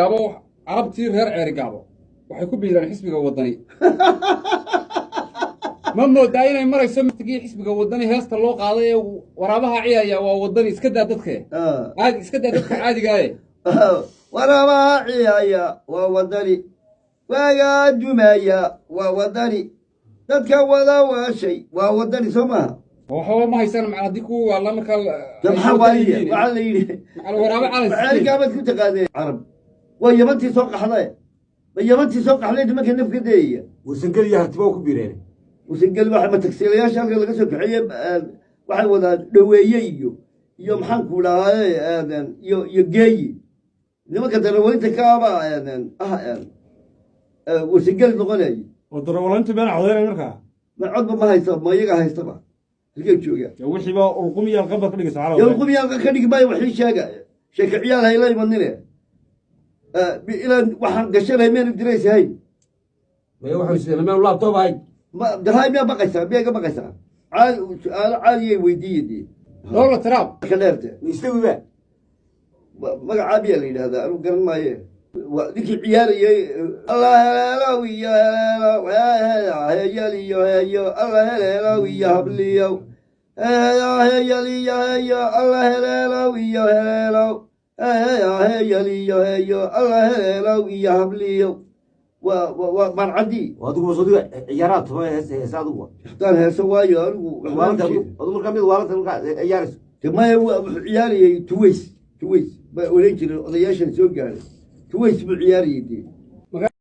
Gaabo, Carabtii reer Ceerigaabo waxay ku biireen xisbiga Waddani. Ma moodaa inay marayso mtigii xisbiga Waddani heesta loo qaaday ee "Waraabaha ciyaya waa Waddani"? Iska daa dadke caadi, iska daa dadka caadigaaye. Waraabaha ciyaya waa Waddani, waagaa dumaya waa Waddani, dadka wada waashay waa Waddani, soo maaha? Waxba ma haysaan macna haddii kuwa waalla markaa. Maxaa waaliya? Waxaa la yidhi macal waraabo calan. Ceerigaabad ku taqaanee Carab waa Yamantii soo qaxdae, ma Yamantii soo qaxday nimanka nafka dayaya? Warsangel iyo Hartiba waa ku biireen. Warsangel waxa ma tagsiilayaasha halka laga soo kaxeeye waxay wadaan dhoweeye iyo maxaan ku dhahaaye iyo geeyi. Nimanka darawalinta kaaba ah Warsangel noqonayay. Oo darawalayntu been codaynay markaa? Ma codba ma haysta, ma iyaga haystaba, halkay joogaan? Wixiiba ulqumiya alqabad ka dhigaysa calaw. Ulqumiya alqa ka dhigi maayo. Waxii sheega sheeke ciyaal hayla imanine ilaan waxaan gashanahay miyaan diraysahayn. Maya, waxay sideen meel laptop ahayn. Ma dahay? Miyaa baqaysaa? Miyaa iga baqaysaa? Caadi, su-aalo caadiyay weydiiye dee. Donald Trump. Ka dheerte. Istawiba. Magacaa miyaa la yidhahdaa? Anigu garan maaye. Ninkii ciyaarayay "Allah heleelow iyo heleelow heyal iyo heyo, Allah heleelow iyo habliyow heyo heyal iyo heyo, Allah heleelow iyo heleelow heyo heyal iyo heyo, Allah heleelow iyo habliyow", waa marcadii. Adigu masodiga ciyaaraha tuma hees heesa adigu. Haddaan heeso waayo anigu. Waalanta adigu markaa mid waalanta markaa ciyaarayso. De maya, wuxuu ciyaarayay Tuways. Tuways baa oran jiray odayaashan soo gaaray. Tuways buu ciyaarayay dee.